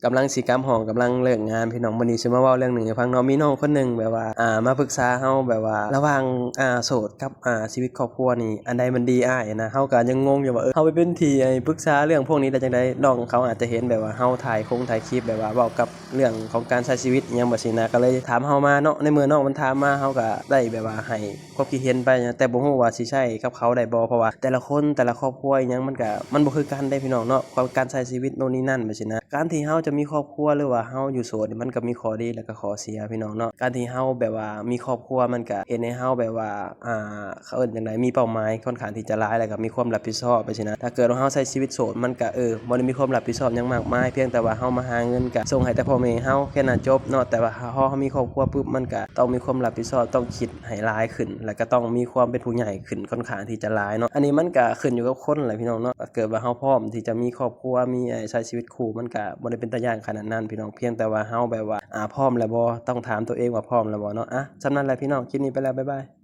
ກຳລັງຊິກັບຫ້ອງ ກຳລັງເລີກງານພີ່ນ້ອງ. ມື້ນີ້ຊິມາເວົ້າເລື່ອງໜຶ່ງໃຫ້ຟັງເນາະ. ມີນ້ອງຄົນໜຶ່ງແບບວ່າ ອ່າ ມາປຶກສາເຮົາແບບວ່າ ລະຫວ່າງ ອ່າ ໂສດກັບ ອ່າ ຊີວິດຄອບຄົວນີ້ ອັນໃດມັນດີອ້າຍນະ? ເຮົາກໍຍັງງົງຢູ່ວ່າ ເອີ ເຮົາໄປເປັນທີ່ໃຫ້ປຶກສາເລື່ອງພວກນີ້ໄດ້ຈັ່ງໃດ? ນ້ອງເຂົາອາດຈະເຫັນແບບວ່າເຮົາຖ່າຍຄົງຖ່າຍຄລິບ ແບບວ່າເວົ້າກັບເລື່ອງຂອງການໃຊ້ຊີວິດອີ່ຫຍັງແບບຊີ້ນະ ກໍເລີຍຖາມເຮົາມາເນາະ. ໃນເມື່ອນ້ອງມັນຖາມມາ ເຮົາກໍໄດ້ແບບວ່າໃຫ້ ຄວາມຄິດເຫັນໄປນະ ແຕ່ບໍ່ຮູ້ວ່າຊິໃຊ້ກັບເຂົາໄດ້ບໍ່ ເພາະວ່າແຕ່ລະຄົນ ແຕ່ລະຄອບຄົວອີ່ຫຍັງ ມັນກະ ມັນບໍ່ຄືກັນເດ້ພີ່ນ້ອງເນາະ ຄວາມ ການໃຊ້ຊີວິດໂນ່ນນີ້ນັ້ນແບບຊີ້ນະ. ການທີ່ເຮົາຈະມີຄອບຄົວ ຫຼືວ່າເຮົາຢູ່ໂສດນີ້ ມັນກະມີຂໍ້ດີ ແລະກະຂໍ້ເສຍພີ່ນ້ອງເນາະ. ການທີ່ເຮົາແບບວ່າມີຄອບຄົວ ມັນກະເຮັດໃຫ້ເຮົາແບບວ່າ ອ່າ ເຂົາເອີ້ນຈັ່ງໃດ ມີເປົ້າໝາຍຂ້ອນຂ້າງທີ່ຈະຫຼາຍ ແລະກະມີຄວາມຮັບຜິດຊອບແບບຊີ້ນະ. ຖ້າເກີດວ່າເຮົາໃຊ້ຊີວິດໂສດ ມັນກະ ເອີ ບໍ່ໄດ້ມີຄວາມຮັບຜິດຊອບຫຍັງມາກມາຍ ພຽງແຕ່ວ່າເຮົາມາຫາເງິນກະສົ່ງໃຫ້ແຕ່ພໍ່ແມ່ເຮົາ ແຄ່ນັ້ນຈົບເນາະ. ແຕ່ວ່າພໍເຮົາມີຄອບຄົວປຶບ ມັນກະຕ້ອງມີຄວາມຮັບຜິດຊອບ ຕ້ອງຄິດ ໃຫ້ຫຼາຍຂຶ້ນ ແລ້ວກໍຕ້ອງມີຄວາມເປັນຜູ້ໃຫຍ່ຂຶ້ນ ຂ້ອນຂ້າງທີ່ຈະຫຼາຍເນາະ. ອັນນີ້ມັນກະຂຶ້ນຢູ່ກັບຄົນແຫຼະພີ່ນ້ອງເນາະ ຖ້າເກີດວ່າເຮົາພ້ອມທີ່ຈະມີຄອບຄົວ ມີ ໃຊ້ຊີວິດຄູ່ ມັນກະບໍ່ໄດ້ເປັນຕາຢ້ານຂະໜາດນັ້ນພີ່ນ້ອງ. ພຽງແຕ່ວ່າເຮົາແບບວ່າ ອາ ພ້ອມແລ້ວບໍ່ ຕ້ອງຖາມຕົວເອງວ່າພ້ອມແລ້ວບໍ່ເນາະ. ອາ ສ່ຳນັ້ນແຫຼະພີ່ນ້ອງ ຄລິບນີ້ໄປແລ້ວ ບາຍບາຍ.